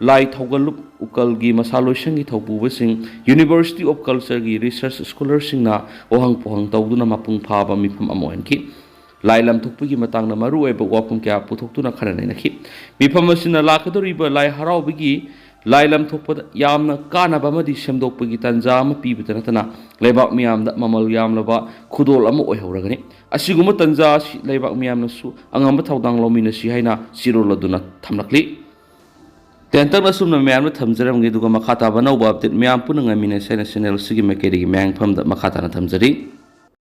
ꯂꯥꯏ ꯊꯧꯒꯜꯂꯨꯞ ꯎꯀꯜꯒꯤ ꯃꯁꯥꯂꯣꯏꯁꯪꯒꯤ ꯊꯧꯄꯨꯕꯁꯤꯡ, University of Cultureꯒꯤ ꯔꯤꯁꯔꯆ ꯁ꯭ꯀꯣꯂꯔꯁꯤꯡꯅ ꯋꯥꯍꯪ ꯄꯥꯎꯍꯪ ꯇꯧꯗꯨꯅ ꯃꯄꯨꯡ ꯐꯥꯕ ꯃꯤꯐꯝ ꯑꯃ ꯑꯣꯏꯍꯟꯈꯤ꯫ ꯂꯥꯏ ꯂꯝꯊꯣꯛꯄꯒꯤ ꯃꯇꯥꯡꯗ ꯃꯔꯨꯑꯣꯏꯕ ꯋꯥꯐꯝ ꯀꯌꯥ ꯄꯨꯊꯣꯛꯇꯨꯅ ꯈꯟꯅ ꯅꯩꯅꯈꯤ꯫ ꯃꯤꯐꯝ ꯑꯁꯤꯅ ꯂꯥꯛꯀꯗꯧꯔꯤꯕ ꯂꯥꯏ ꯍꯔꯥꯎꯕꯒꯤ ꯂꯥꯏ ꯂꯝꯊꯣꯛꯄꯗ ꯌꯥꯝꯅ ꯀꯥꯟꯅꯕ ꯑꯃꯗꯤ ꯁꯦꯝꯗꯣꯛꯄꯒꯤ ꯇꯥꯟꯖꯥ ꯑꯃ ꯄꯤꯕꯇ ꯅꯠꯇꯅ ꯂꯩꯕꯥꯛ ꯃꯤꯌꯥꯝꯗ ꯃꯃꯜ ꯌꯥꯝꯂꯕ ꯈꯨꯗꯣꯜ ꯑꯃ ꯑꯣꯏꯍꯧꯔꯒꯅꯤ꯫ ꯑꯁꯤꯒꯨꯝꯕ ꯇꯥꯟꯖꯥ ꯑꯁꯤ ꯂꯩꯕꯥꯛ ꯃꯤꯌꯥꯝꯅꯁꯨ ꯑꯉꯝꯕ ꯊꯧꯗꯥꯡ ꯂꯧꯃꯤꯟꯅꯁꯤ ꯍꯥꯏꯅ ꯆꯤꯔꯣꯜ ꯑꯗꯨꯅ ꯊꯝꯂꯛꯂꯤ꯫ ꯇꯦꯟꯇꯛꯅ ꯑꯁꯨꯝꯅ ꯃꯌꯥꯝꯅ ꯊꯝꯖꯔꯝꯒꯦ, ꯑꯗꯨꯒ ꯃꯈꯥ ꯇꯥꯕ ꯑꯅꯧꯕ ꯑꯞꯗꯦꯠ ꯃꯌꯥꯝ ꯄꯨꯟꯅ ꯉꯥꯏꯃꯤꯟꯅꯁꯤ ꯍꯥꯏꯅ ꯆꯦꯅꯦꯜ ꯑꯁꯤꯒꯤ ꯃꯥꯏꯀꯩꯗꯒꯤ ꯃꯌꯥꯝꯐꯝꯗ ꯃꯈꯥ ꯇꯥꯅ ꯊꯝꯖꯔꯤ꯫